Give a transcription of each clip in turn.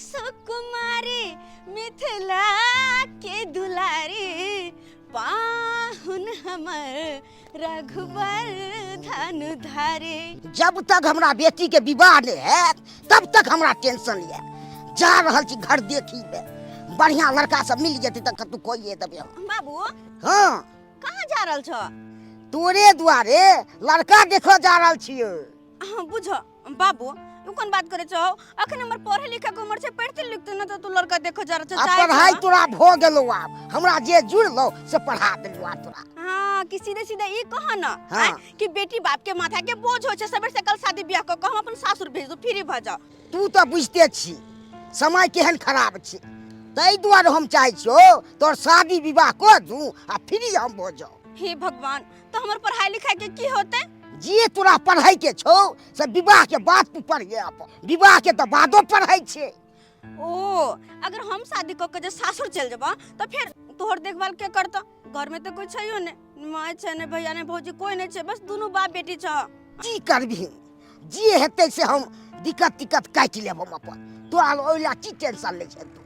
सुकुमारी मिथिला के दुलारी पाहुन हमर रघुबर धनु धारे। जब तक हमरा बेटी के विवाह नहीं हैत तब तक हमरा टेंशन ये। जा रहल छी घर देखी में, बढ़िया लड़का सब मिल जेतै तऽ कतौ कोइए देबै हम। बाबू। हाँ। कहाँ जा रहल छौ? तोरे दुआरे लड़का देखऽ जा रहल छियै। हाँ, बुझो बाबू, तू कोन बात करे छौ? अखन हमर पढ़े लिखे के उम्र छै, पढ़ते लिखते न त तू लड़का देखे जा रहल छौ। आ चाहे पढ़ाई छौ। तोरा भ गेलौ, आब हमरा जे जुड़लौ से पढ़ा देलौ आब तोरा। हाँ, कि सीधे सीधे ई कह न, हाँ। आँय, कि बेटी बाप के माथा के बोझ होइ छै, सबेर से कल शादी ब्याह क के हम अपन सासुर भेज दू, फ्री भ जाओ। तू तऽ बुझिते छी समय केहन खराब छै, ताहि दुआरे हम चाहै छियौ तोर शादी विवाह कऽ दू आ फ्री हम भऽ जाउ। हे भगवान, तो हमर पढ़ाई लिखाई के की होते? जे तोरा पढ़ाई के छौ से विवाह के बाद तू पढ़िए, अपन विवाह के तऽ बादो पढ़ाई छै। ओ अगर हम शादी कऽ के जे सासुर चल जेबा तऽ फिर तोहर देखभाल के करतौ? घर में तऽ कोई छैयो ने, माय छै ने भैया ने भौजी, कोई नहीं छै, बस दुनू बाप बेटी छ। की करबिही, जे हेतै से हम दिक्कत तिक्कत काटि लेब हम अपन, तोरा ओहि लए की टेंशन लै छै तू।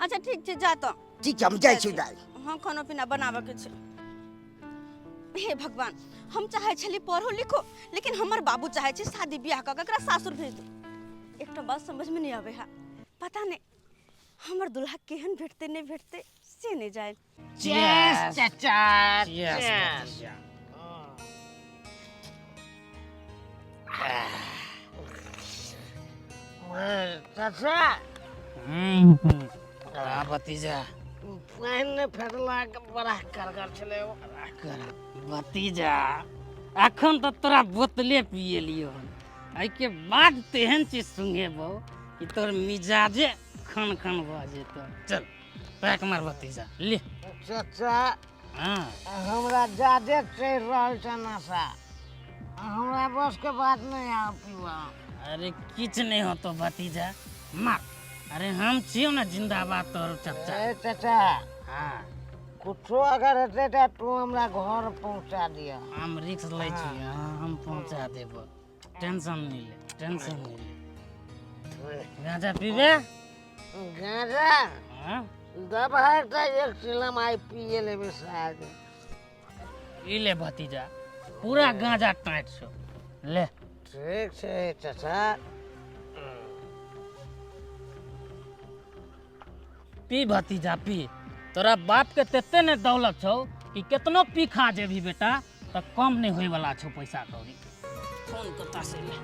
अच्छा ठीक छै, जा तऽ। ठीक छै, हम जाइ छी दाइ। हाँ, खाना पीना बनाबऽ के छै। हे भगवान, हम चाहे छली पढ़ो लिखो, लेकिन हमर बाबू चाहे छै शादी बियाह कऽ के एकरा सासुर भेज दो। एकटा बात समझ में नहीं आवे है, पता नहीं हमर दुल्हा केहन भेटते नहीं भेटते से नहीं जाए। Cheers, चाचा। Cheers, Cheers. भतीजा। चाचा। हाँ भतीजा। पानि नहि फेटलाक बड़ा करगर छलै ओ। भतीजा, अखन तऽ तोरा बोतले पिएलियौ हन, एहिके बाद तेहन चीज सुंघेबौ कि तोर मिजाजे खन खन भऽ जेतौ। चल पैक मार भतीजा, ले। चाचा। हाँ। हमरा जादे चढ़ि रहल छै नशा, हमरा बस के बात नहीं आब पीबा। अरे किछु नहीं होतो भतीजा, मार। अरे हम छियौ ने जिंदाबाद तोहर चचा। ए चचा। हाँ। कुछो अगर हेतै तऽ तू हमरा घर पहुंचा दिया। हम रिक्स लै छी, हाँ, हम पहुंचा देबो, टेंशन नहीं ले, टेंशन नहीं ले। गांजा पीबे? गांजा? हाँ? दबाई तऽ एक चिलम आइ पिए लेबै शायद। ई ले भतीजा, पूरा गांजा टाँट छौ, ले। ठीक छै चचा। पी भतीजा पी, तोरा बाप के तेते ने दौलत छौ कि केतनो पी खा जेबही बेटा तऽ कम नहीं होय वाला छौ पैसा कौड़ी। फोन कत्ता से ले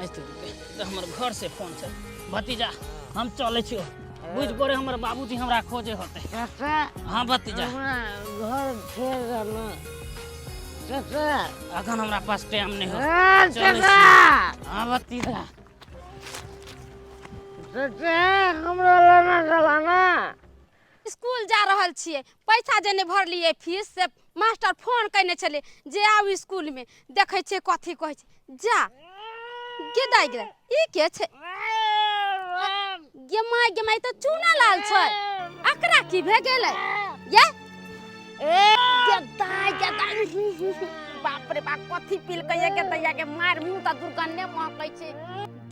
तऽ हमर घर से फोन छै। भतीजा हम चलै छियौ, बुझ पड़े हमर बाबूजी हमरा खोजे होते। चाचा। हाँ भतीजा। हमरा घर छोड़ देना चाचा। अखन हमरा पास टाइम नहीं हो। ए, चलै चाचा। छी। हाँ भतीजा। चाचा हमरा लेना चलाना। स्कूल जा रहल छियै, पैसा जे नहि भरलियै फीस से मास्टर फोन कयने छलै जे आउ स्कूल में, देखै छियै कथी कहै छै। जा गे दाइ गे, ई के छै गे? My गे my, तऽ चूना लाल छै, एकरा की भए गेलै ये? गे दाइ गे दाइ, बाप रे बाप, कथी पिलकै ये गे दैया के? मार मुँह तऽ दुर्गन्धे महकै छै।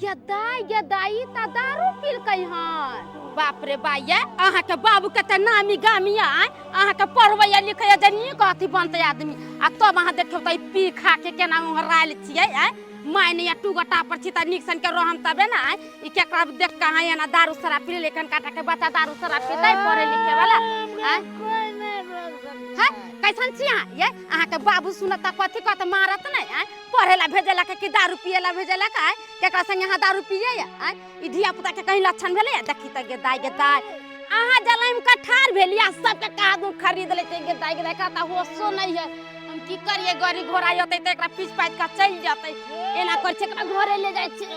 गे दाइ गे दाइ, ई तऽ दारू पिलकै हन। बाप रे बा, ये अहाँके बाबू के तऽ नामी गामी आय, अहाँके पढ़बैया लिखैया जे नीक अथी बनतै आदमी, आ तब अहाँ देखियौ तऽ ई पी खा के केना ओंघरायल छियै। आय माय नहि टू गोटा पर छी तऽ नीक सन के रहम तबे ने। आय ई केकरा देख के अहाँ एना दारू शराब पी लेखन काटा के बच्चा दारू शराब पीतै पढ़े लिखे वाला? आय हैं कैसन छी अहाँ ये? अहाँके बाबू सुनत तऽ कथी कहत, मारत नहि? आय पढ़े ला भेजेला के कि दारू पिए ला भेजेला के? आय केकरा संगे अहाँ दारू पिए? आय ई धिया पुता के कहीं लक्षण भेलै? देखी तऽ गे दाइ गे दाइ, अहाँ जलाइम के ठाढ़ भेली आ सबके कादू खरीद लै छै। गे दाइ गे दाइ, एकरा तऽ होशो नहीं है, हम की करिए? गाड़ी घोड़ा अतै तऽ एकरा पीछ पाछ के चलि जेतै। एना करै छै, एकरा घरे ले जाइ छै।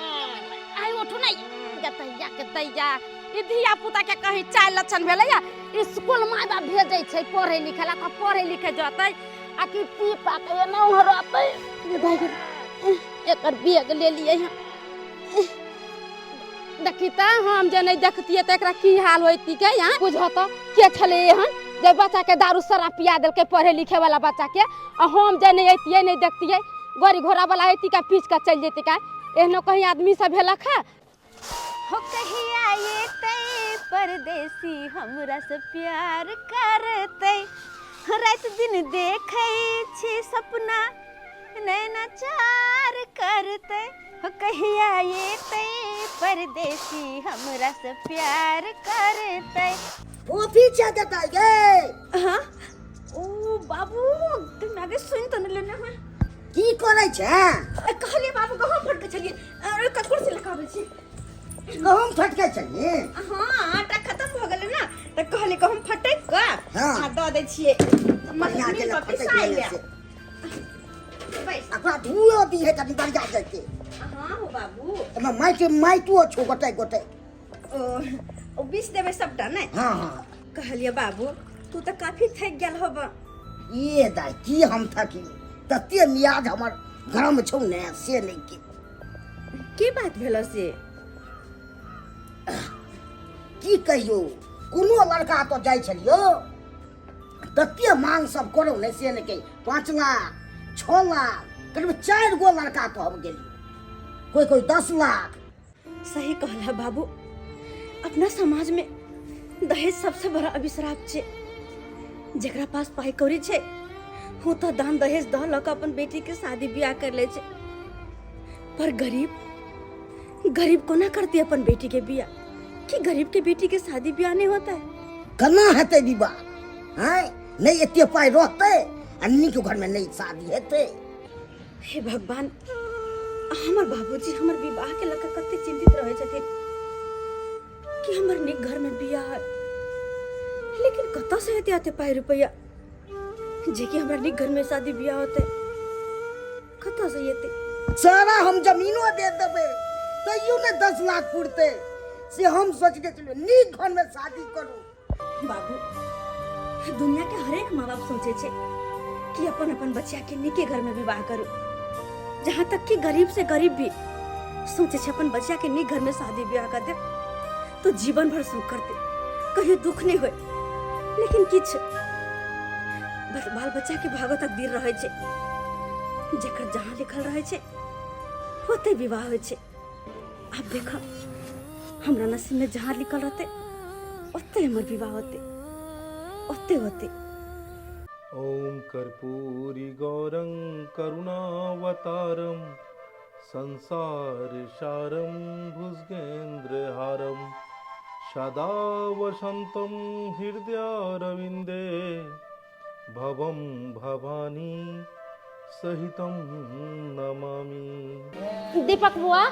आइ उठू ने गे दैया के दैया, ई धिया पुता के कहीं चालि लक्षण भेलै? स्कूल माय बाप भेजै छै पढ़ै लिखै ला तऽ पढ़ै लिखै जेतै आ कि पी पा के एना रहतै? गे दाइ गे, एकर बैग लेलियै हँ। देखी तऽ हम जे नहि देखतियै तऽ एकरा की हाल होइती के? यहाँ बुझऽ तऽ के छलै एहन जे बच्चा के दारू शराब पिया देलकै पढ़े लिखे वाला बच्चा के? आ हम जे नहि अइतियै, नहि देखतियै, गाड़ी घोड़ा वाला अइती का पीच के चलि जैती का? एहनो कहीं आदमी सब भेलक है? एतै परदेसी हमरा से प्यार करतै। राति दिन देखै छी सपना नैना चार करतै। हो कहिया एतै परदेसी हमरा से प्यार करतै। फोफी छै देतै गे। हाँ ओ बाबू तुम आगे सुन तो नहीं लेने हुए। की करै छै? कहलिए बाबू गहूम फटके छलिए, अरे कतको से लकाबै छी। गहूम फटके छलिए? हाँ, आटा खत्म भ गेलै ना त कहलिए गहूम फटक क हाँ। आ द दै छिए। बढ़िया मिल केलक पर फटक पिसाइ लेने ले। से। बैस। ओकरा धुओ दी है तनी बढ़िया जैते। हाँ हो बाबू। एमे माटि माटिओ छौ गोटे गोटे। ओ बीस देबै सबटा नै? हाँ हाँ। कहलिए बाबू तू त काफी थक गेल होब। ये दाइ की हम थकी, तते मियाज हमर गरम छौ ने से नहि की। की बात भेल से? की कहियो, कोनो लड़का तो जाइ छलियो तते मांग सब करो ने से नहि कही। 5 लाख 6 लाख करीब 4 गो लड़का तो हम गेलियो, कोई कोई 10 लाख। सही कहला बाबू, अपना समाज में दहेज सबसे बड़ा अभिश्राप छे। जेकरा पास पाई कौड़ी छे वो तो दान दहेज दऽ लऽ कऽ अपन बेटी के शादी ब्याह कर ले छे, पर गरीब गरीब कोना करती अपन बेटी के बियाह? कि गरीब के बेटी के शादी ब्याह नहीं होता है? केना हेतै विवाह? हैं, नहीं एते पाई रहतै आ नीक घर में नहीं शादी हेतै। हे भगवान, हमर बाबूजी हमर विवाह के लऽ कऽ कते चिंतित रहै छथिन कि हमर नीक घर में बियाह है, लेकिन कतऽ से हेतै एते पाई रुपैया जे कि हमरा नीक घर में शादी बियाह होतै? कतऽ से एते? सारा हम जमीनो दे देबै तैयो ने 10 लाख पुरतै, से हम सोचने छलियै नीक घर में शादी करू। बाबू, दुनिया के हरेक माँ बाप सोचे छे कि अपन अपन बच्चा के नीके घर में विवाह करू। जहाँ तक कि गरीब से गरीब भी सोचे छे अपन बच्चा के नीक घर में शादी ब्याह कर दे तो जीवन भर सुख करते, कहियो दुख नहीं होए। लेकिन किछ बस बाल बच्चा के भागो तकदीर रहे छे, जेकर जहाँ लिखल रहे छे ओते विवाह होय छे। आब देख हमरा नसीब में जहाँ लिखल रहते ओते हमर विवाह होते, ओते होते। ओम कर्पूरी गौरं करुणावतारं संसार सारं भुजगेन्द्रहारं सदा वसन्तं हृदयारविन्दे भवं भवानी सहितं नमामि। दीपक बुआ,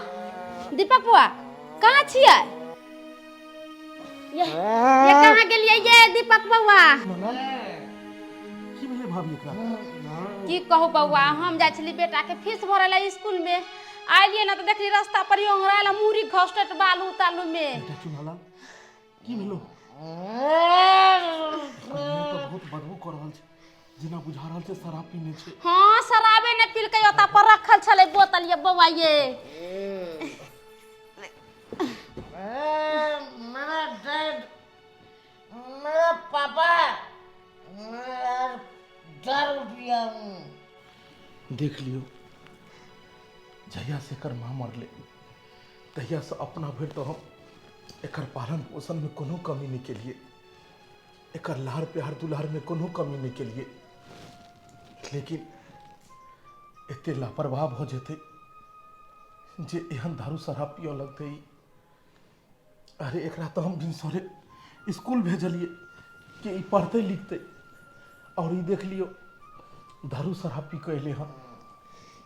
दीपक बुआ कहाँ छियै? ये कहाँ गेलियै ये दीपक बौआ? की भेलै भाभी एकरा? की कहू बौआ, हम जाइ छली बेटा के फीस भरै ला स्कूल में, आइलियै ना तऽ देखली रास्ता पर ओंघरायल मूड़ी घसटत बालू तालू में। बेटा चुनालाल की भेलो? तऽ बहुत बदबू कऽ रहल छै, जेना बुझा रहल छै शराब पीने छै। हाँ शराबे ने पीलकै, ओतऽ पर रखल छलै बोतल ये बौआ ये। मेरा डैड, मेरा पापा, मैं दारू पिया हूँ। देख लियो, जहिया से एकर माँ मरले तहिया से अपना भरि तो हम एकर पालन पोषण में कोनो कमी नहीं केलिए, एकर लार प्यार दुलार में कोनो कमी नहीं केलिए, लेकिन एते लापरवाह भऽ जेतै जे एहन दारू शराब पियऽ लगतै। अरे एकरा तऽ हम भिनसरे स्कूल भेजलिए कि ई पढ़तै लिखतै, और ई देख लियो दारू शराब पी कऽ एलै हन,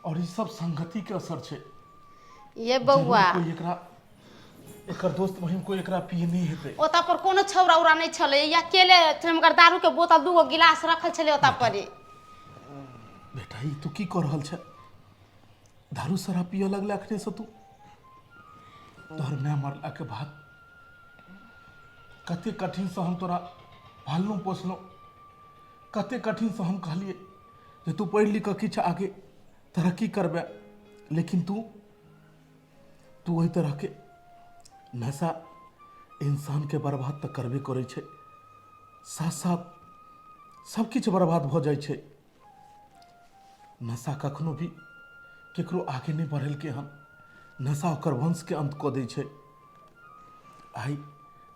और ई सब संगति के असर छै। ये बौआ, कोई एकरा एकर दोस्त महिम कोई एकरा पिए नहीं हेतै। ओतऽ पर कोनो छौड़ा उड़ा नहि छलै, या अकेले छलै, मगर दारू के बोतल 2 गो गिलास रखल छलै ओतऽ पर। बेटा ई तू की कऽ रहल छै? दारू शराब पियऽ लगले अखने से तू? तोहर माय मरला के बाद कते कठिन से हम तोरा पाललहुँ पोसलहुँ, कते कठिन से हम कहलिए जे तू पढ़ि लिख कऽ किछु आगे तरक्की करबे, लेकिन तू तू ओहि तरहके नशा इंसानके बर्बाद तऽ करबे करै छै, साथ साथ सब किछु बर्बाद भऽ जाइ छै। नशा कखनो भी केकरो आगे नहि बढ़ेलकै हन, नशा ओकर वंशके अंत कऽ दै छै। आइ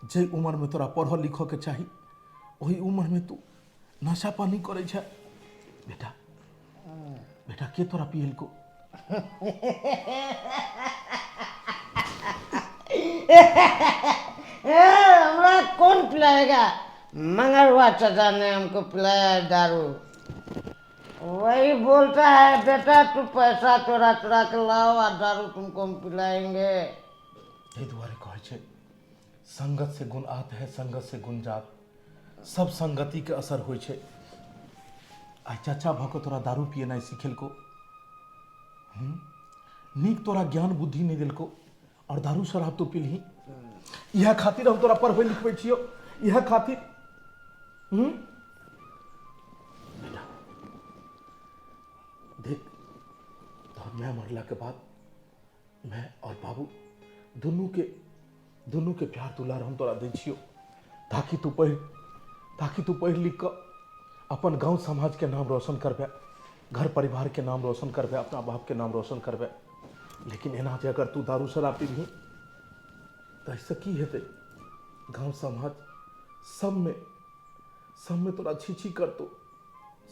जाहि उमरमे तोरा पढ़ऽ लिखऽके चाही ओहि उमरमे तू नशा पानी करै छै। बेटा, बेटा, के तोरा पियलको? ए, हमरा कौन पिलाएगा? मंगरवा चाचा ने हमको पिलाया है दारू। वही बोलता है बेटा तू पैसा चोरा चोरा के लाओ और दारू तुमको हम पिलाएंगे। ताहि दुआरे कहै छै संगत से गुण आत है संगत से गुण जात। सब संगति के असर होइ छै। आइ चाचा भऽ कऽ तोरा दारू पियेनाइ सिखेलको, नीक तोरा ज्ञान बुद्धि नहि देलको और दारू शराब तो पीलही। इएह खातिर हम तोरा पढ़बै लिखबै छियौ, इएह खातिर। बेटा देख, तोहर माय मरला के बाद मैं और बाबू दुनू के प्यार दुलार हम तोरा दै छियौ ताकि तू पढ़ लिख कऽ अपन गांव समाज के नाम रोशन करबे, घर परिवार के नाम रोशन करबे, अपना बाप के नाम रोशन करबे। लेकिन एना जे अगर तू दारू शराब पीबही तऽ एहिसँ की हेतै? गांव समाज सबमे तोरा छी छी करतौ,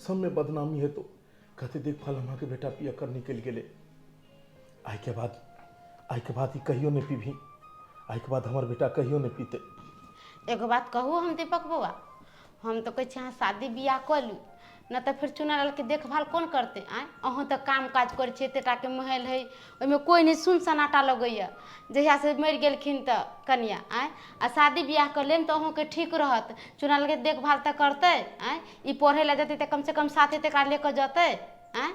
सबमे बदनामी हेतौ। कहते देख फलाना के बेटा पियक्कर निकलि गेलै। आइके बाद ई कहियो नहि पीबही, आइके बाद हमर बेटा कहियो नहि पीतै। एगो बात कहू हम दीपक बौआ, हम तऽ कहै छी अहाँ शादी बियाह कऽ लू, नहि तऽ फेर चुनालालके देखभाल कोन करतै? आँय, अहूँ तऽ काम काज करै छियै, एते टाके महल हइ ओहिमे कोइ नहि, सुन सन्नाटा लगैए जहियासँ मरि गेलखिन तऽ कनिआ। आँय, आ शादी बियाह कऽ लेब तऽ अहूँके ठीक रहत, चुनालालके देखभाल तऽ करतै। आँय, ई पढ़ै लए जेतै तऽ कमसँ कम साथे तऽ एकरा लऽ कऽ जेतै। आँय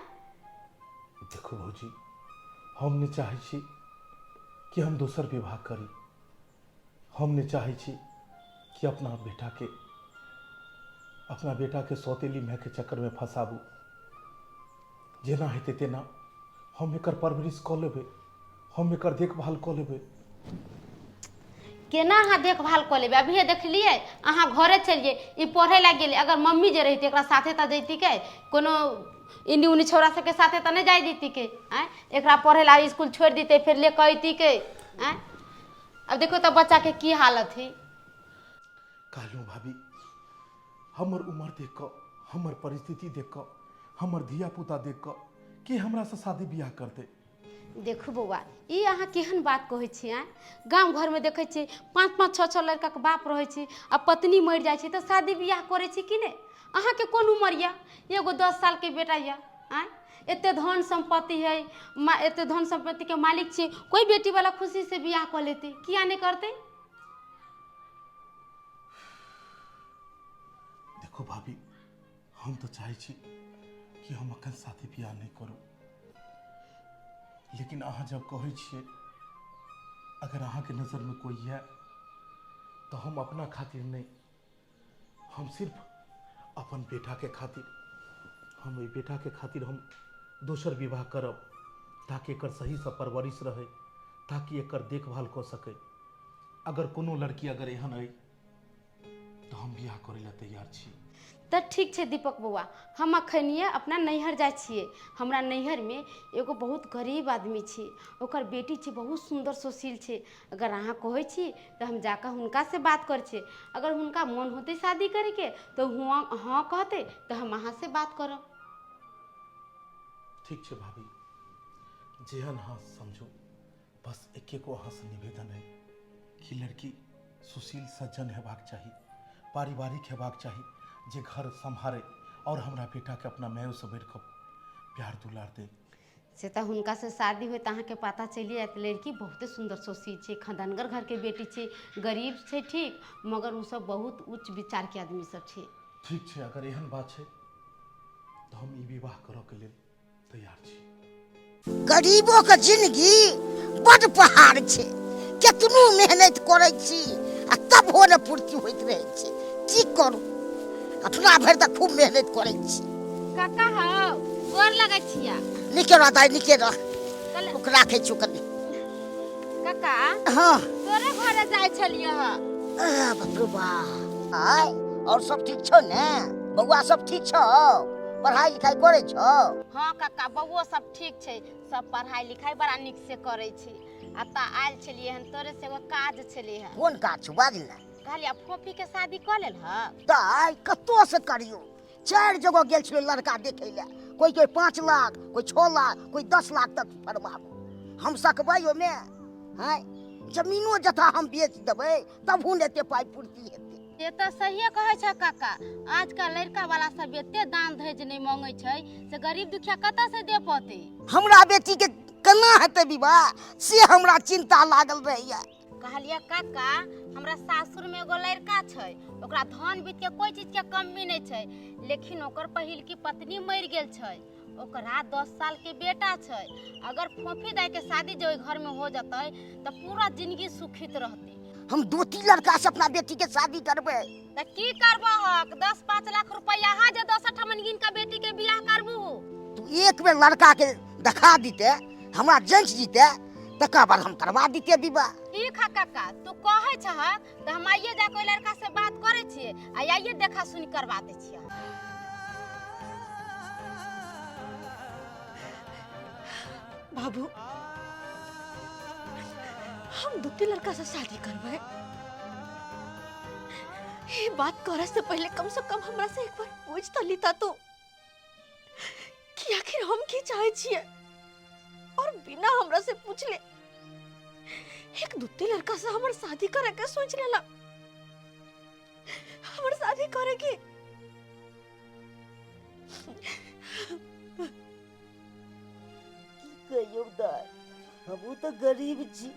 देखू भौजी, हम नहि चाहै छी कि हम दोसर विवाह करी। हम नहि चाहै छी कि अपना बेटाके सौतेली मायके चक्करमे फँसाबू। जेना हेतै तेना हम एकर परवरिश कऽ लेबै, हम एकर देखभाल कऽ लेबै। केना अहाँ देखभाल कऽ लेबै? अभिये देखलियै अहाँ घरे चलियै, ई पढ़ै लए गेलै। अगर मम्मी जे रहितै एकरा साथे तऽ जैतिकै, कोनो इन्नी उन्नी छौड़ा सबके साथे तऽ नहि जाय दैतिकै। आँय, एकरा पढ़ै लए इसकुल छोड़ि दैतै, फेर ले कऽ अयतिकै। आँय, आब देखियौ तऽ बच्चाके की हालत हइ। कहलहुँ भाभी, हमर उमर देख कऽ, हमर परिस्थिति देख कऽ, हमर धिया पुता देख कऽ के हमरासँ शादी बियाह करतै? देखू बौआ, ई अहाँ केहन बात कहै छी? आँय, गाम घरमे देखै छियै 5 5 6 6 लड़काके बाप रहै छै आ पत्नी मरि जाइ छै तऽ शादी बियाह करै छै कि नहि? अहाँके कोन उमर यऽ? एगो 10 सालके बेटा यऽ। आँय, एते धन सम्पत्ति है, एते धन सम्पत्तिके मालिक छियै, कोइ बेटीवला खुशीसँ बियाह कऽ लेतै, किया नहि करतै? देखो भाभी, हम तऽ चाहै छी कि हम अखन शादी बियाह नहि करू, लेकिन अहाँ जब कहै छियै, अगर अहाँके नजरमे कोइ यऽ तऽ हम अपना खातिर नहि, हम सिर्फ अपन बेटाके खातिर, हम एहि बेटाके खातिर हम दोसर विवाह करब ताकि एकर सहीसँ परवरिश रहै, ताकि एकर देखभाल कऽ सकै। अगर कोनो लड़की अगर एहन अइ तऽ हम बियाह करै लए तैयार छी। तऽ ठीक छै दीपक बौआ, हम अखनिए अपना नैहर जाइ छियै। हमरा नैहरमे एगो बहुत गरीब आदमी छै, ओकर बेटी छै, बहुत सुन्दर सुशील छै। अगर अहाँ कहै छी तऽ हम जाकऽ हुनकासँ बात करै छियै। अगर हुनका मोन होतै शादी करैके तऽ हुआँ हँ कहतै तऽ हम अहाँसँ बात करब। ठीक छै भाभी, जेहन अहाँ समझू, बस एके गो अहाँसँ निवेदन है कि लड़की सुशील सज्जन हेबाक चाही, पारिवारिक हेबाक चाही, जे घर सम्हारे और हमरा बेटाके अपना मायोसँ बढ़ि कऽ प्यार दुलार दे। से तऽ हुनकासँ शादी होय तऽ अहाँके पता चलि जायत। लड़की बहुते सुन्दर सुशील छै, खदनगर घरके बेटी छै, गरीब छै ठीक, मगर ओसभ बहुत उच्च विचारके आदमी सब छै। ठीक छै, अगर एहन बात छै तऽ हम ई विवाह करऽके लेल तैयार छी। गरीबो के जिंदगी बड पहाड़ छै, केतनो मेहनत करै छी आ तबो ने पूर्ति होइत रहै छै। की करू, अपना भरि तऽ खूब मेहनत करै छी। काका हौ, गोर लगै छिया। नीके रह दाइ, नीके रह। ओकरा राखै छियौ कनि। काका। हाँ। तोरे घरे जाइ छलियै हँ। आ, बाप रे बाप। आय, और सब ठीक छौ ने? बौआ सब ठीक छौ? पढ़ाई लिखाई करै छौ? हाँ काका, बौओ सब ठीक छै, सब पढ़ाई लिखाई बड़ा नीक से करै छै। अतऽ आयल छलियै हन, तोरे से एगो काज छलै हन। कोन काज छौ, बाज ने। कहलियै फोफी के शादी कऽ लेल ह? दाइ कतौ से करियौ, 4 जगह गेल छलियै लड़का देखै लए, कोई कोई 5 लाख, कोई 6 लाख, कोई 10 लाख तक फरमाबो। हम सकबै ओहिमे? हैं, जमीनो जथा हम बेच देबै तबहु ने एते पाइ पूर्ति हेतै। से तऽ सहिए कहै छ काका, आजकल लड़का वाला सब एते दान दहेज नहि मांगै छै से गरीब दुखिया कतऽ से दे पौतै। हमरा बेटी के केना हेतै विवाह से हमरा चिंता लागल रहैया। कहलियै काका, हमरा सासुर में एगो लड़का छै, ओकरा धन वित्त के कोई चीज के कमी नहीं छै, लेकिन ओकर पहिलकी पत्नी मरि गेल छै, ओकरा 10 साल के बेटा छै। अगर फोफी दाई के शादी जे ओहि घर में हो जतै तऽ पूरा जिंदगी सुखित रहतै। हम 2-3 लड़का से अपना बेटी के शादी करबै। तऽ की करबहक, 10-5 लाख रुपया अहाँ जे 10 ठमन गिन के बेटी के बियाह करबू। तू एक बेर लड़का के देखा दीते, हमरा जंच जीते, तकर बाद हम करवा दीते विवाह। ठीक है काका, तू कहै छहक तऽ हम आइए जा के लड़का से बात करै छियै आ आइए देखा सुनी करवा दै छियै। बाबू, हम 2-3 लड़का से शादी करबै, ये बात करे से पहले कम से कम हमरा से एक बार पूछ तो लीता तू कि आखिर हम की चाहे छियै, और बिना हमरा से पूछले एक 2-3 लड़का से हमर शादी करे के सोच लेला। हमर शादी करे के कहियो दाई, हमहू तो गरीब छी,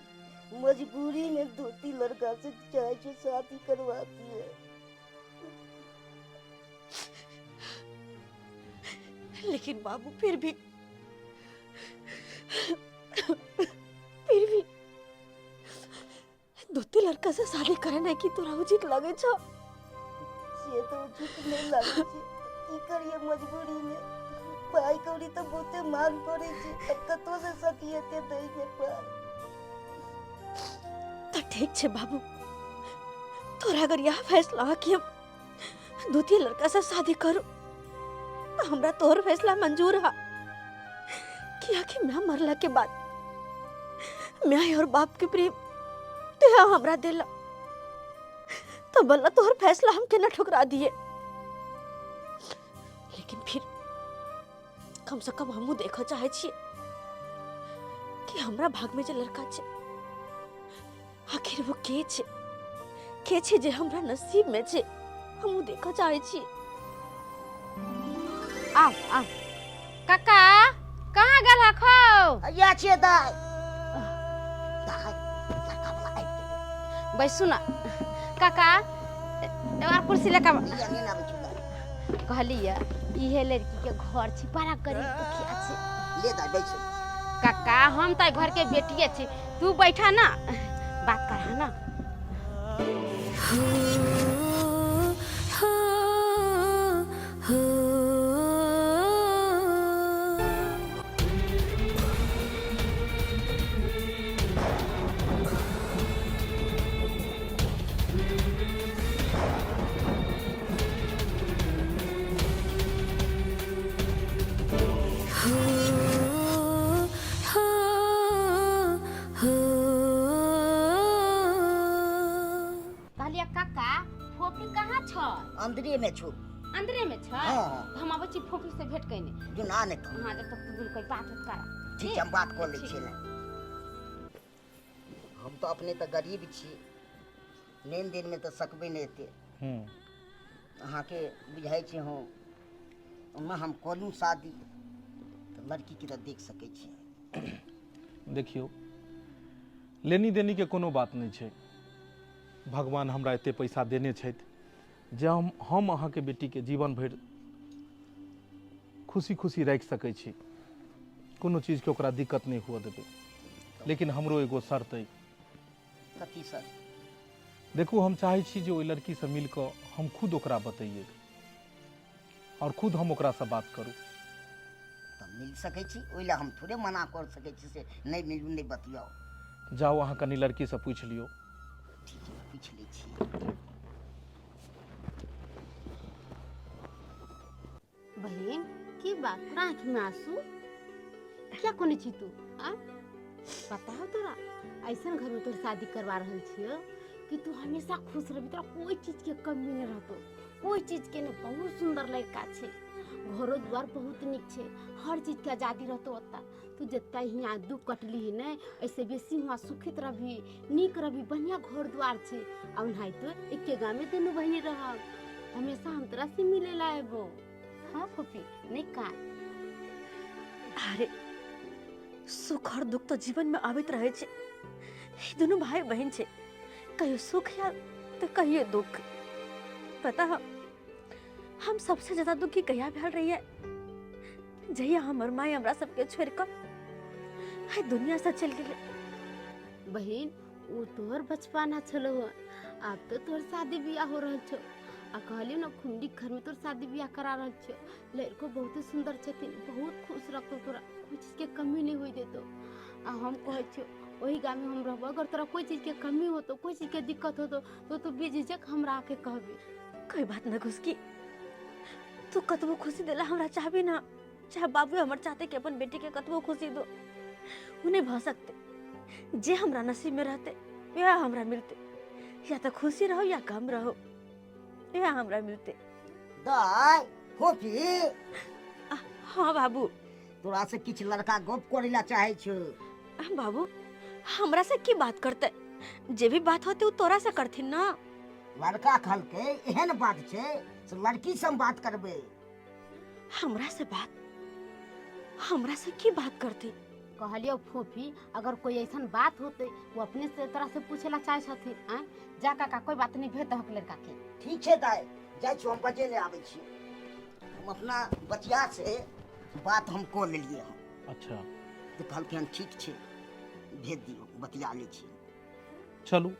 मजबूरी में 2-3 लड़का से चाहे छो शादी करवाती है। लेकिन बाबू फिर भी 2-3 लड़का से शादी करे नहीं की तोरा उचित लगे छो? से तो उचित नहीं लगे छे, की करिए मजबूरी में। पाई कौड़ी तो बहुते मांग करे छे, अब कतो से सकिए ते दै के पाई। तो ठीक छे बाबू, तोरा अगर यह फैसला है कि हम 2-3 लड़का से शादी करू तो हमरा तोहर फैसला मंजूर है कि आखिर मैं मरला के बाद मैं और बाप के प्रेम ते हमरा देला, तो बल्ला तोहर फैसला हम के ना ठुकरा दिए। लेकिन फिर कम से कम हमहू देखऽ चाहे छियै कि हमरा भाग में जे लड़का छै आखिर वो के छै, के छै जे हमरा नसीब में छै, हमहू देखऽ चाहे छियै। आओ आओ काका, कहाँ गेल हखो? अइया छियै दाइ। दाइ, लड़का वाला आबि गेलै। बैसू ना काका, एगो आर कुर्सी लऽ कऽ। लिअ, नहि आबै छौ दाइ। कहलियै इहे लड़की के घर छै, बड़ा गरीब दुखिया छै। ले दाइ बैसू। काका हम तऽ घर के बेटिए छी, तू बैठा ना, बात कर ना। कहलियै काका फोफी कहाँ छ? अंदरे में छौ। अंदरे में छ? हाँ। हम आबै छी फोफी से भेंट कइने। जो ना ने तो। हाँ, जब तक तू दुनू कोई बात उत करा। ठीक छै, हम बात कऽ लै छियै ने। हम तो अपने तऽ गरीब छी, लेन देन में तऽ सकबै नहि एते। अहाँके बुझाइ छै हम ओना हम करू शादी तऽ लड़कीके तऽ देख सकै छी। देखियौ, लेनी देनी के कोनो बात नहि छै। भगवान हमरा एते पैसा देने छथि जे हम अहाँके बेटीके जीवन भरि खुशी खुशी राखि सकै छी, कोनो चीजके ओकरा दिक्कत नहि हुअ देबै। लेकिन हमरो एगो शर्त अइ। कथी सर? देखू, हम चाहै छी जे ओहि लड़कीसँ मिल कऽ हम खुद ओकरा बतैयै और खुद हम ओकरासँ बात करू। तऽ मिल सकै छी, ओहि लए हम थोड़े मना कर सकै छी से नहि मिलू नहि बतियाउ। जाउ अहाँ कनि लड़कीसँ पूछि लियौ। ठीक छै, पूछि लै छी। बहिन की बात, तोरा आँखिमे आंसू किया कोने छी तू? आ पता हो तोरा ऐसन घर में तोर शादी करवा रहल छियो कि तू हमेशा खुश रहबी, तोरा कोई चीज के कमी नहीं रहतो, कोई चीज के नहीं। बहुत सुंदर लड़का छे, घरो द्वार बहुत निक छे, हर चीज के आजादी रहतो ओता। तू जत्ता हियाँ दुख कटली ही नहीं, ऐसे बेसी हुआ सुखित रहबी, नीक रहबी, बढ़िया घर द्वार छे। आ ओनाहितो एके गाँव में दुनू बहिनी रहब, हमेशा हम तोरा से मिले ला अयबो। हाँ फूफी नहीं का? अरे सुख और दुख तो जीवन में आबैत रहे छे, ई दुनू भाई बहन छे, कहियो सुख या तो कहियो दुख। पता है हम सबसे ज्यादा दुखी कहिया भेल रहिए? जहिया हमर माय हमरा सबके छोड़ कर हाय दुनिया से चल गेलै। बहिन वो तोहर बचपना छलो, आब तो तोहर शादी बियाह हो रहल छो। आ कहलियो ना खुंडी घर में तोर शादी बियाह करा रहल छो। लड़को बहुत सुंदर छथिन, बहुत खुश रखतो तोरा, कोई चीज के कमी नहीं होई देतो। आ हम कहै छियो ओही गाँव में हम रहबो, अगर तोरा कोई चीज के कमी होतो, कोई चीज के दिक्कत होतो तो तू बेझिझक हमरा आके कहबी। कोई बात न घुसकी, तू कतबो खुशी देला हमरा चाहबी ना, चाहे बाबू हमर चाहते कि अपन बेटी के कतबो खुशी दो, उ नहीं भ सकते। जे हमरा नसीब में रहते वह हमरा मिलते, या तो खुशी रहो या गम रहो, वह हमरा मिलते। दाय फोफी। हाँ बाबू। तोरा से किछु लड़का गप करे ला चाहे छो। बाबू हमरा से की बात करते? जे भी बात होते वो तोरा से करथिन ना। लड़का कहलकै एहन बात छै से लड़की से हम बात करबै। हमरा से बात? हमरा से की बात करते? कहलियो फोफी अगर कोई ऐसा बात होते वो अपने से तोरा से पूछे ला चाहे छथिन। आँ जा काका कोई बात नहीं, भेज दहक लड़का के। ठीक छै दाय, जाइ छी हम बजे ले आबै छी। हम अपना बचिया से बात हम कऽ लेलियै हन। अच्छा। तऽ कहलकै हन ठीक छै भेज दियौ, बतिया लै छी। चलू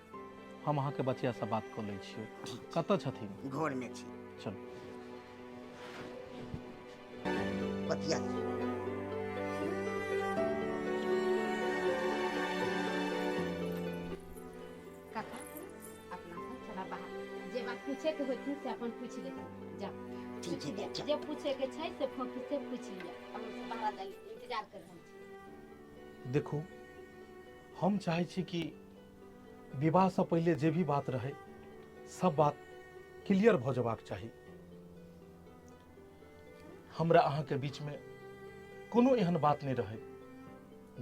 हम अहाँके बचिया से बात कऽ लै छियै। कतऽ छथिन? घर में छी। चलू बतिया लियौ। काका अपना सब चला बाहर, जे बात पूछे के होथिन से अपन पूछ लेथिन। जा ठीक छै दाय, जे पूछे के छै से फोफी से पूछ लिअ, हम सब बाहर जा इंतजार कर रहल छी। देखू हम चाहै छी कि विवाह से पहिले जे भी बात रहे सब बात क्लियर भऽ जेबाक चाही। हमरा अहाँके बीचमे कोनो एहन बात नहि रहे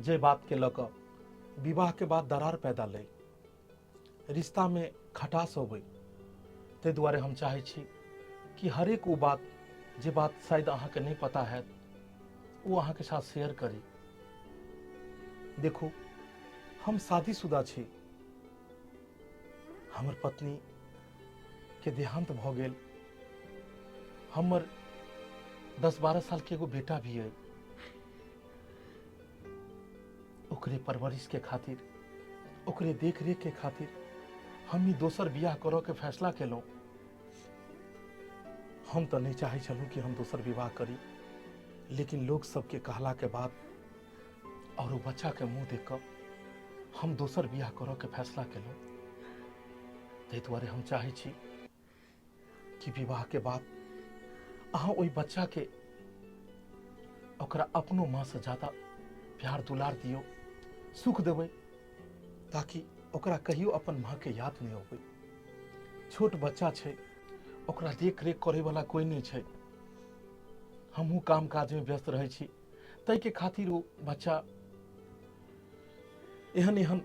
जे बातके लऽ कऽ विवाहके बाद दरार पैदा लै, रिश्तामे खटास अबै। ताहि दुआरे हम चाहै छी कि हरेक ओ बात जे बात शायद अहाँके नहि पता हैत ओ अहाँके साथ शेयर करी। देखू हम शादीशुदा छी, हमर पत्नी के देहांत भऽ गेल, हमर 10-12 साल के एगो बेटा भी है। ओकरे परवरिश के खातिर, ओकरे देख रेख के खातिर हम ही दोसर बियाह करऽ के फैसला केलहुँ। हम तऽ नहीं चाहै छलहुँ कि हम दोसर विवाह करी, लेकिन लोग सबके कहला के बाद और ओ बच्चा के मुँह देख कऽ हम दोसर बियाह करऽ के फैसला केलहुँ। ताहि दुआरे हम चाहै छी कि विवाह के बाद अहाँ ओहि बच्चा के ओकरा अपनो माँ से ज्यादा प्यार दुलार दियौ, सुख देबै, ताकि ओकरा कहियो अपन माँ के याद नहीं अबै। छोट बच्चा छै, ओकरा देख रेख करे वाला कोई नहीं छै, हमहूँ काम काज में व्यस्त रहै छी, ताहिके खातिर ओ बच्चा एहन एहन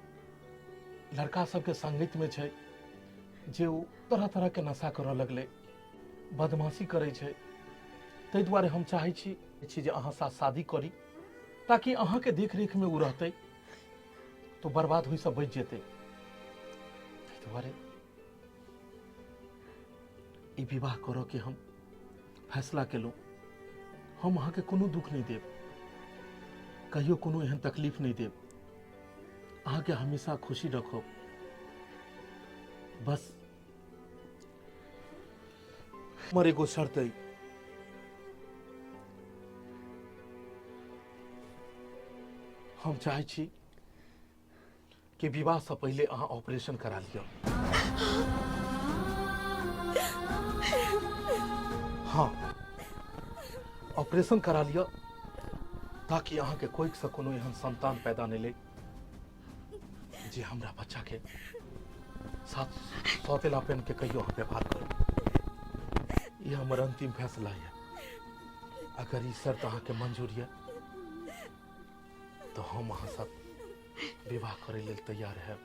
लड़का सबके संगत में छै जे ओ तरह तरह के नशा करऽ लगलै, बदमाशी करै छै। ताहि दुआरे हम चाहै छी जे अहाँ साथ शादी करी ताकि अहाँके देख रेख में ओ रहतै तो बर्बाद होइसँ बचि जेतै। ताहि दुआरे ई विवाह करऽ के हम फैसला केलहुँ। हम अहाँके कोनो दुख नहि देब, कहियो कोनो एहन तकलीफ नहि देब, अहाँके हमेशा खुशी रखब। बस हमर एगो शर्त अइ, हम चाहै छी कि विवाह से पहले अहाँ ऑपरेशन करा लिअ। हाँ ऑपरेशन करा लिअ ताकि अहाँके कोइक से कोनो एहन संतान पैदा नहीं ले जे हमरा बच्चाके साथ सौतेला पेन के कहियो अहाँ व्यवहार करू। ई हमर अंतिम फैसला यऽ। अगर ई शर्त अहाँके मंजूर यऽ तो हम अहाँ साथ विवाह करै लेल तैयार है,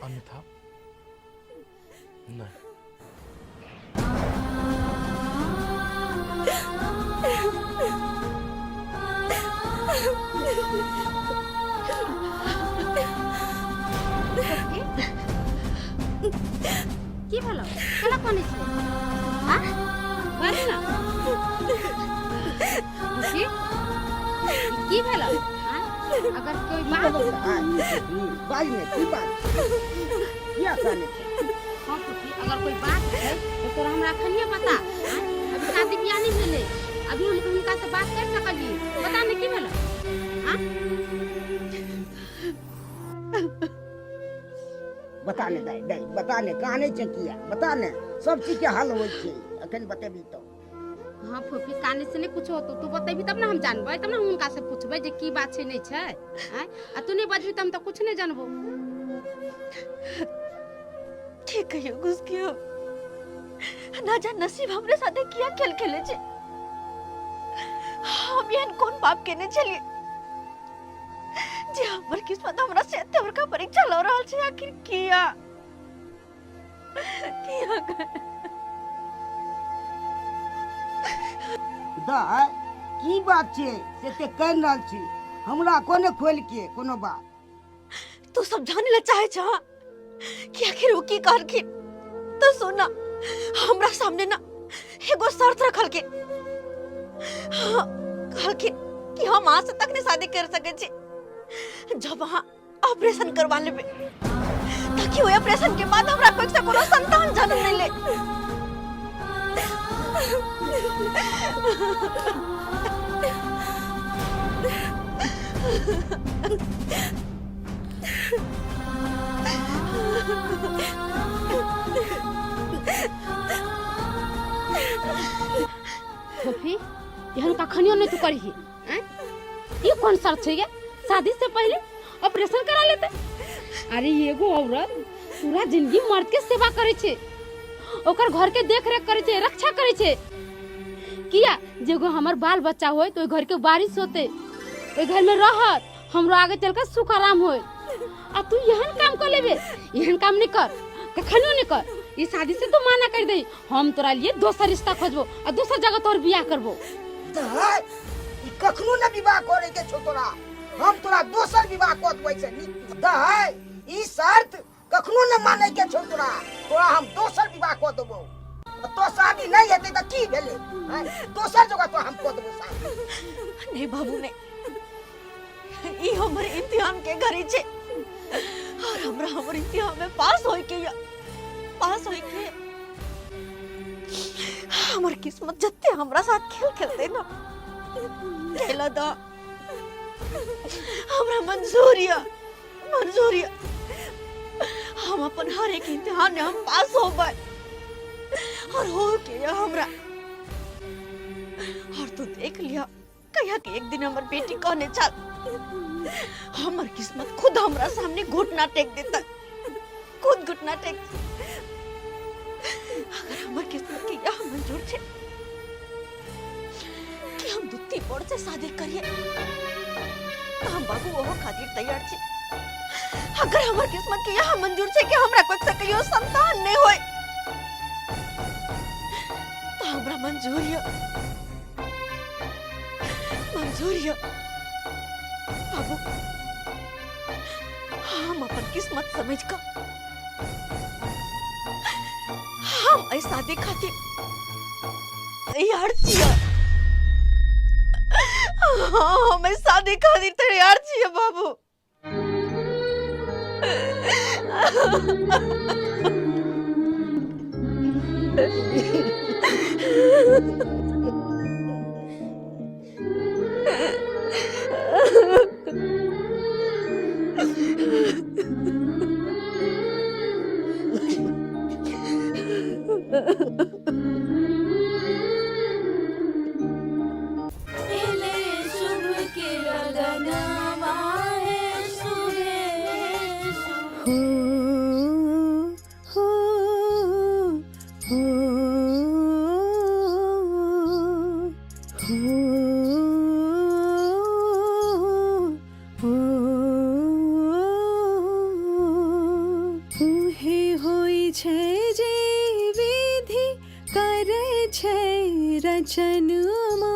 अन्यथा नहीं। की भेलो, केना कानै छै? आ बाजू ना खुशी, की भेलो? आ अगर कोई बात बाज ने, की बात, किया कानै छै? हाँ खुशी, अगर कोई बात छै तो तोरा हमरा अखनिए बता। आँय? अभी शादी बियाह नहीं भेलै, अभी हम हुनका से बात कर सकलिए। बता ने की भेलो? हाँ बता ने दाइ, दाइ बता ने, कानै छै किया? बता ने, सब चीज के हल होइ छै, अखन बतेबी तो। हाँ फूफी, काने से नहीं कुछ होतो, तू बतेबी तब ना हम जानबै, तब ना हम हुनका से पूछबै जे की बात छै नहीं छै। आँय? आ तू नहीं बजबी त हम तो कुछ नहीं जानबो। ठीक कहियो घुसकियो, ना जान नसीब हमरे साथे किया खेल खेले छै। हम एहन कोन पाप केने छलियै जे हमर किस्मत हमरा से एते बड़का परीक्षा लऽ रहल छै? आखिर किया, किया? दाइ, की बात छै से ते कहि रहल छी, हमरा कोने खोलि के कोनो बात। तू सब जाने ला चाहे छह कि आखिर वो की कहलखिन? तो सुना, हमरा सामने ना एगो शर्त रखलखिन। हाँ, कहलखिन कि हम अहाँ से तक नहीं शादी कर सके छी जब अहाँ ऑपरेशन करवा लेबै, ताकि ओहि ऑपरेशन के बाद हमरा कोई से कोनो संतान जन्म नहीं ले। फूफी, एहन कखनियो नहीं तू करही। आँय? ई कौन शर्त छै गे, शादी से पहले ऑपरेशन करा लेते? अरे एगो औरत पूरा जिंदगी मर्द के सेवा करे छै, ओकर घर के देख रेख करे छै, रक्षा करे छै। किया जे एगो हमर बाल बच्चा होय तो ओहि घर के बारिश होते, ओहि घर में रहत, हमरो आगे चल के सुख आराम होय। आ तू एहन काम कर लेबे? एहन काम नहीं कर, कखनो नहीं कर। ई शादी से तू माना कर दे, हम तोरा लिए दोसर रिश्ता खोजबो आ दोसर जगह तोर बियाह करबो। दाइ, ई कखनो ने विवाह करे के छौ तोरा, हम तोरा दोसर विवाह कऽ देबै से नीक। दाइ, ई शर्त कखनो ने मानै के छौ तोरा, तोरा हम दोसर विवाह कऽ देबौ। तो शादी नहीं हेतै तऽ की भेलै? आँय? दोसर जगह तो हम कऽ देबौ शादी। नहीं बाबू नहीं, ई हमर इम्तिहान के घड़ी छै और हमरा हमर इम्तिहान में पास होय के या, पास होय के। हमर किस्मत जते हमरा साथ खेल खेलते ना खेला दा, हमरा मंजूर या, मंजूर या। हम अपन हर एक इम्तिहान में हम पास होबै और हो के या हमरा। और तू देख लिया, कहिया के एक दिन हमर बेटी कहने चल, हमर किस्मत खुद हमरा सामने घुटना टेक देता, खुद घुटना टेक। अगर हमर किस्मत के यह मंजूर छे कि हम दुत्ती पड़ से शादी करिए तो हम बाबू ओहो खातिर तैयार छी। अगर हमर किस्मत के यह मंजूर छे कि हमरा कोई से कहियो संतान नहीं होए तो हमरा मंजूर है, मंजूर है बाबू। हम अपन किस्मत समझ कर हम ऐ शादी खातिर तैयार छियै। हाँ, हम ऐ शादी खातिर तैयार छियै बाबू। शुभ के लगनवा है शुभे। छै जे विधि करै छै रचनमा।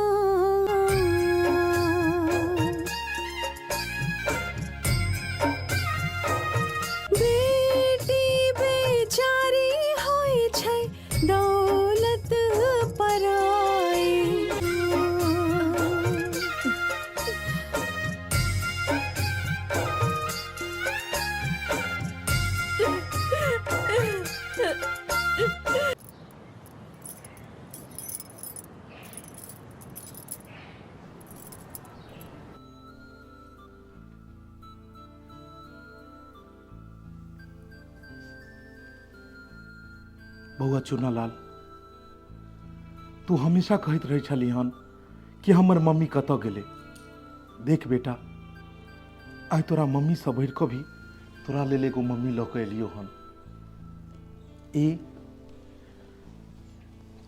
बेटी बेचारी होइ छै दौलत पराई। बौआ चुनालाल, तू हमेशा कहैत रहै छली हन कि हमर मम्मी कतऽ गेलै। देख बेटा, आइ तोरा मम्मीसँ बढ़ि कऽ भी तोरा लेल एगो मम्मी लऽ कऽ एलियौ हन। ई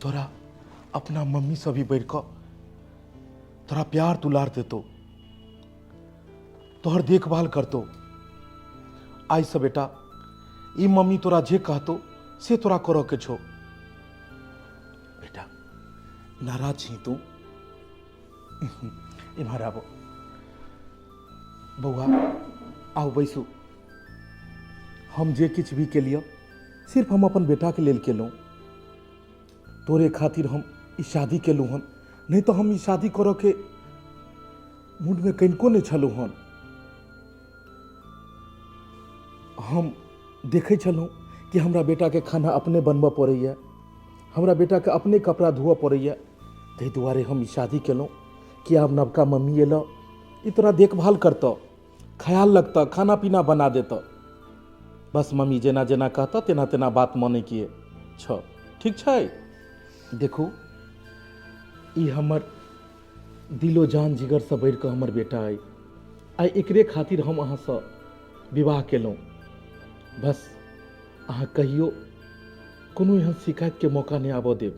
तोरा अपना मम्मीसँ भी बढ़ि कऽ तोरा प्यार दुलार देतौ, तोहर देखभाल करतौ। आइसँ बेटा ई मम्मी तोरा जे कहतौ से तोरा करऽ के छौ। बेटा नाराज छी तू? इम्हर आबो बौआ, आउ बैसू। हम जे किछु भी केलियौ सिर्फ हम अपन बेटाके लेल केलहुँ। तोरे खातिर हम ई शादी केलहुँ हन, नहि तऽ हम ई शादी करऽके मूडमे कनिको नहि छलहुँ हन। हम देखै छलहुँ कि हमरा बेटाके खाना अपने बनबऽ पड़ैए, हमरा बेटाके अपने कपड़ा धोअ पड़ैए, ताहि दुआरे हम ई शादी केलहुँ कि आब नवका मम्मी एलऽ, ई तोरा देखभाल करतऽ, ख्याल रखतऽ, खाना पीना बना देतऽ। बस मम्मी जेना जेना कहतऽ तेना तेना बात मानैके छऽ, ठीक छै? देखू, ई हमर दिलो जान जिगरसँ बढ़िकऽ हमर बेटा अइ। आइ एकरे खातिर हम अहाँसँ विवाह केलहुँ। बस अहाँ कहियो कोनो एहन शिकायतके मौका नहि आबऽ देब।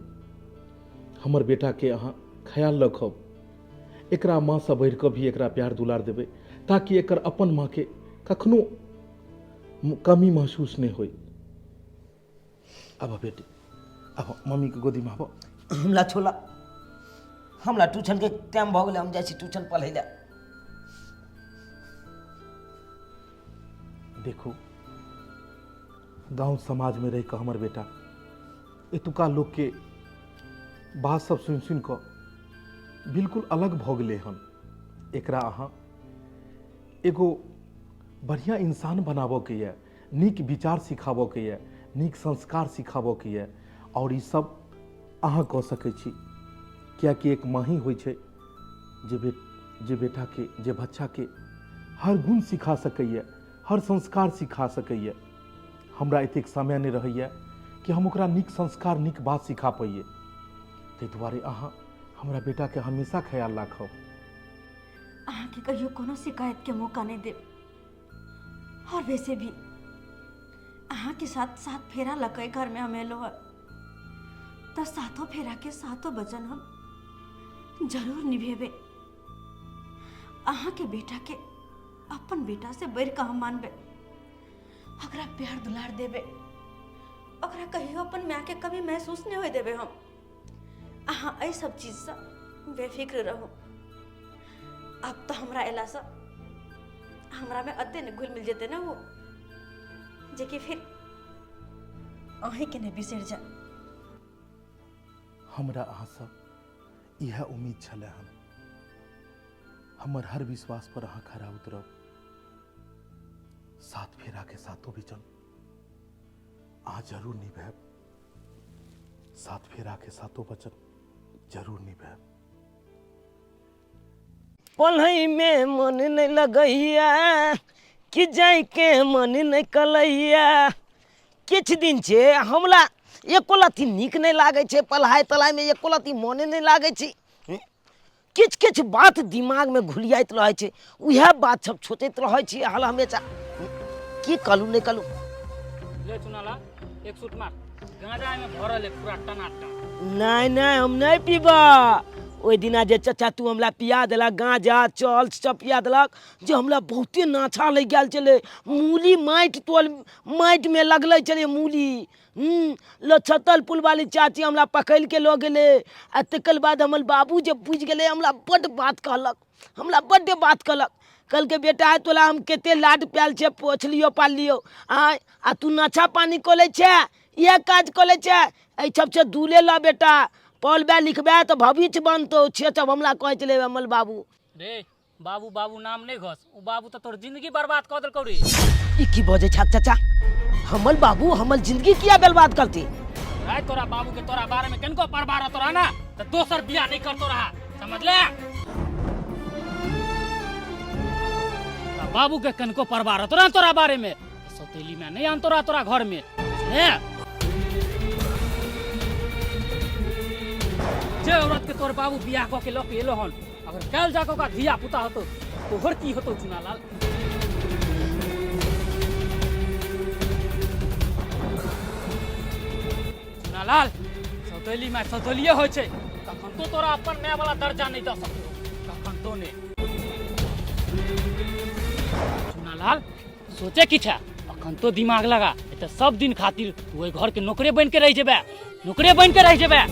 हमर बेटाके अहाँ ख्याल रखब, एकरा माँसँ बढ़िकऽ भी एकरा प्यार दुलार देबै, ताकि एकर अपन माँके कखनो कमी महसूस नहि होइ। आबऽ बेटी, आबऽ मम्मीके गोदीमे आबऽ। हमरा छोला, हमरा ट्यूशनके टाइम भऽ गेलै, हम जाइ छी ट्यूशन पढ़ै लए। देखू, गाँव समाजमे रहि कऽ हमर बेटा एतुका लोकके बात सब सुनि सुनि कऽ बिल्कुल अलग भऽ गेलै हन। एकरा अहाँ एगो बढ़िआँ इंसान बनाबऽके यऽ, नीक विचार सिखाबऽके यऽ, नीक संस्कार सिखाबऽके यऽ, आओर ई सब अहाँ कऽ सकै छी, किएकि एक माँ ही होइ छै जे बेटाके, जे बच्चाके हर गुण सिखा सकैए, हर संस्कार सिखा सकैए। हमरा एतेक समय नहि रहैए कि हम ओकरा नीक संस्कार, नीक बात सिखा पइए। ताहि दुआरे अहाँ हमरा बेटाके हमेशा ख्याल राखब। अहाँके कहियो कोनो शिकायतके मौका नहि देब। और वैसे भी अहाँके साथ सात फेरा लऽ कऽ घरमे हम एलहुँ हँ, तऽ सातो फेराके सातो वचन हम जरूर निभेबै। अहाँके बेटाके अपन बेटासँ बढ़ि कऽ हम मानबै, ओकरा प्यार दुलार देबै, ओकरा कहियो अपन मायके कमी महसूस नहि होय देबै हम। अहाँ एहि सब चीजसँ बेफिक्र रहू। आब तऽ हमरा अयलासँ हमरामे एते ने घुलि मिल जेतै ने ओ, जेकि फिर अहीँके नहि बिसरि जाय। हमरा अहाँसँ इएह उम्मीद छलै हन। हमर हर विश्वास पर अहाँ खरा उतरब। सात फेरा के सातो वचन अहाँ जरूर निभायब। सात फेरा के सातो वचन जरूर निभायब। पढ़ैमे मन नहि लगैया कि जाइके मन नहि कलैया। किछु दिन छै हमरा एको लत्ती नीक नहि लागै छै, पढ़ाइ तढ़ाइमे एको लत्ती मने नहि लागै छै। किछु किछु बात दिमागमे घुलियाइत रहै छै, उएह बात सब सोचैत रहै छी हल हमेशा। की कहलहुँ नहि कहलहुँ। ले चुनाला एक सूट मार, गांजा में भरल है पूरा टनाटन। नहीं नहीं, हम नहीं पीबा, ओहि दिना जे चाचा तू हमरा पिया देलक गाँजा चल सब पिया देलक जे हमरा बहुते नाछा लागि गेल छलै। मूली माटि तोल माटिमे लगलै छलै मूली। लछतल पुल वाली चाची हमरा पकड़ि के लऽ गेलै आ तकर बाद हमर बाबू जे बुझि गेलै हमरा बड्ड बात कहलक, हमरा बड्ड बात कहलक। कहलकै बेटा तोरा हम कते लाड प्याल छै पोछलियौ पाललियौ आँय, आ तू नशा पानी कऽ लै छै, इएह काज कऽ लै छै, एहि सबसँ दूरे लऽ बेटा, पढ़बै लिखबै तऽ भविष्य बनतौ। से सब हमरा कहै छलै हमर बाबू। रे बाबू बाबू नाम नहीं घस, उ बाबू तो तोर जिंदगी बर्बाद कर देलकौ रे। ई की बजै छाक चाचा, हमर बाबू हमर जिंदगी किया बर्बाद करती? राय तोरा बाबू के तोरा बारे में कनको परवाह रहतो रहा ना तो दोसर बियाह नहीं करतो रहा, समझ ले? तोरा बाबू के कनको परवाह रहतो रहा तोरा बारे में, सौतेली में नहीं आनतो रहा तोरा घर में, समझले? जे औरत के तोर बाबू बियाह कऽ के लऽ के एलो हन, अगर काल्हि जाके ओकरा धिया पुता होतो तोहर की होतो चुनालाल? चुनालाल सौतेली माय सौतेलिए होइ छै, तखन तो तोरा अपन माय वाला दर्जा नहीं दऽ सकतो, तखन तो नहीं। चुनालाल सोचे की छै, अखन तो दिमाग लगा, एतऽ सब दिन खातिर तू ओहि घर के नौकरे बन के रहि जेबे, नौकरे बन के रहि जेबे।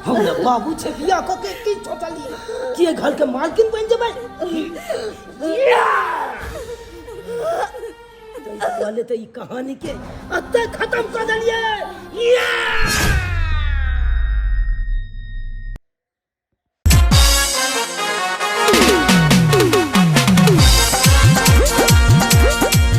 हम बाबू छै बियाह कऽ के की सोचलियै कि एहि घर के मालकिन बनि जेबै? पहले तऽ ई कहानी के अतः खत्म कऽ देलियै।